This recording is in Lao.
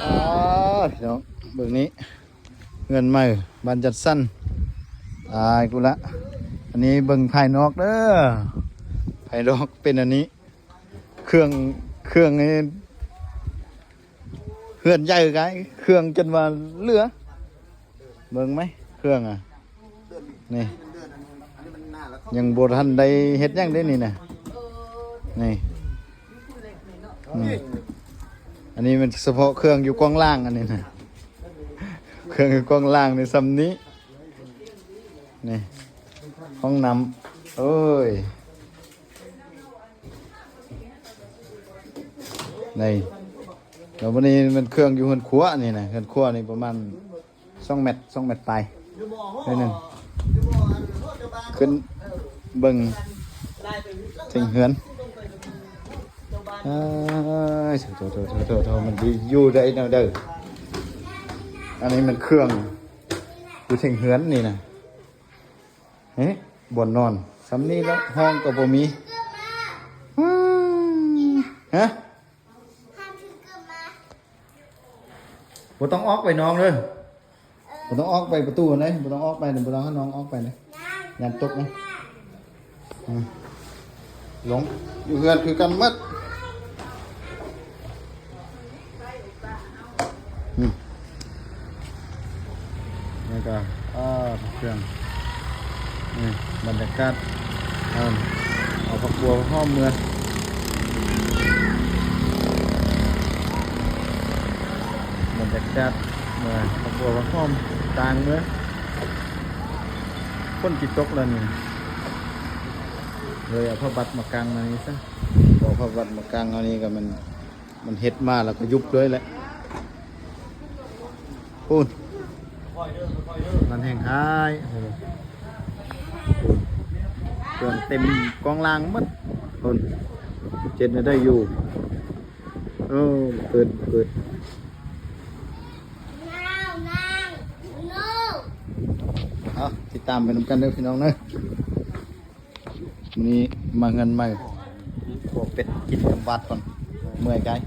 ອ້າ ພີ່ນ້ອງ ເບິ່ງນີ້ ເຮືອນໃໝ່ບ້ານຈັດສັນ. ຕາຍກູລະ. ອັນນີ້ເບິ່ງພາຍນອກເດີ ພາຍນອກເປັນອັນນີ້ ເຄື່ອງ ເຄື່ອງນີ້ ເຮືອນໃຫຍ່ກາຍ ເຄື່ອງຈົນວ່າເຫຼືອ. ເບິ່ງໄໝ ເຄື່ອງອະ ນີ້ ຍັງບໍ່ທັນໄດ້ເຮັດຫຍັງເດ້ນີ້ນະ. ນີ້ ອືມ ອັນນີ້ແມ່ນສະເພາະເຄື່ອງຢູ່ກ້ອງລ່າງ ອັນນີ້ນະ ເຄື່ອງຢູ່ກ້ອງລ່າງນີ້ສ່ຳນີ້. ນີ້ ຫ້ອງນ້ຳ ໂອ້ຍ ນີ້ ແລ້ວບັດນີ້ແມ່ນເຄື່ອງຢູ່ເຮືອນຄົວນີ້ນະ. ເຮືອນຄົວນີ້ປະມານສອງແມັດ ສອງແມັດປາຍ ໜ້ອຍໜຶ່ງ. ຂຶ້ນເບິ່ງເທິງເຮືອນ. ເອີຍ ໂຖໆໆໆໆ ມັນຢູ່ໄດ້ແນວໃດ? ອັນນີ້ມັນເຄື່ອງຢູ່ເທິງເຮືອນນີ້ນະ. ເອີ ບ່ອນນອນສ່ຳນີ້ແລ້ວ ຫ້ອງກໍບໍ່ມີ. ອືມ ຮະ ບໍ່ຕ້ອງອອກໄປນອກເດີ ບໍ່ຕ້ອງອອກໄປປະຕູຫັ້ນເດ້ ບໍ່ຕ້ອງອອກໄປ ບໍ່ຕ້ອງໃຫ້ນ້ອງອອກໄປເດ້ ຢ້ານຕົກເດ້. ອືມ ລົງ ຢູ່ເຮືອນຄືກັນໝົດ. ອືມ ແລ້ວກໍ ເອີ ເຄື່ອງ ນີ້ ບັນຍາກາດ ເອີ ເອົາຜັກບົວຫອມເມືອ ບັນຍາກາດເມືອ ຜັກບົວຫອມຕ່າງເມືອ. ຝົນຊິຕົກແລ້ວນີ້ ເລີຍເອົາຜ້າບັດມາກາງມານີ້ຊະ. ບໍ່ ຜ້າບັດມາກາງເຮົານີ້ກໍມັນ ມັນເຮັດມາແລ້ວກໍຍຸບເລີຍແຫຼະ. ພຸ້ນ ມັນແຮ່ງຮ້າຍ ໂອ້ ພຸ້ນ ເຄື່ອງເຕັມກ້ອງລ່າງໝົດ. ພຸ້ນ ເຈັດແນວໃດຢູ່. ໂອ້ ເປີດ ເປີດ ເອົາ ຕິດຕາມໄປນຳກັນເດີພີ່ນ້ອງເດີ. ມື້ນີ້ມາເຮືອນໃໝ່ ຂົວເປັດກິນກັບບາດກ່ອນ ເມື່ອຍກາຍ.